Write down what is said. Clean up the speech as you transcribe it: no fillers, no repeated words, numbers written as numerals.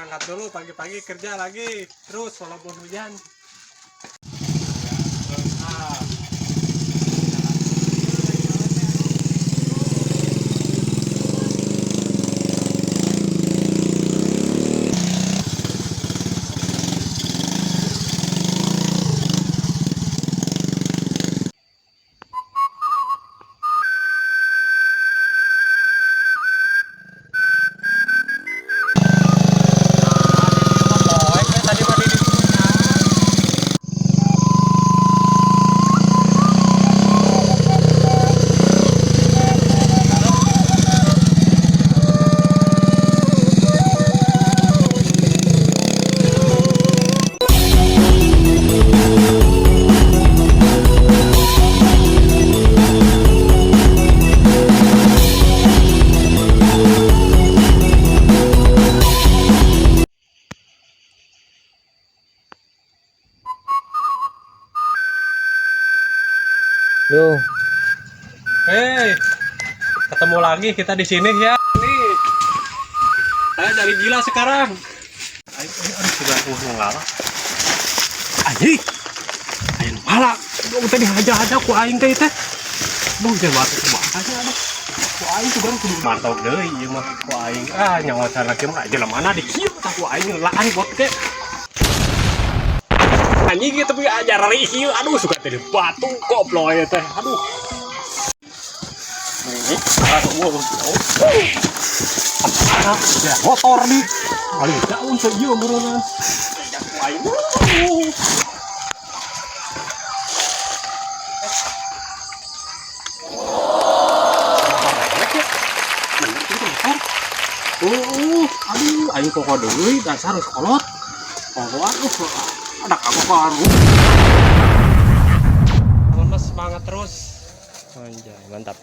Berangkat dulu pagi-pagi kerja lagi. Terus walaupun hujan. Ah. Poek tadi mah di. Yo, Hei, ketemu lagi kita di sini ya. Nih, saya dari gila sekarang. Ayo, ayo, aduh, sudah aku mau ngalah. Anjing, ayo malak. Belum tadi haja-haja ku aing teh teh. Duh, jangan batu kumaha aduh. Ku aing tuh kan kudu mantau deui ieu mah ku aing. Ah, nyawa sana kieu mah jelema mana di kieu tah ku aing laan bot teh. Anjing gitu tapi ajar ieu aduh suka teh batu goblok ieu teh. Aduh. Ini aduh, motor nih. Paling daun seieu meureunna. Ku aing. Oh, aduh, aing kok deui dasar geus kolot. Kok aduh, ada kamu baru. Mas semangat terus. Anjay, mantap.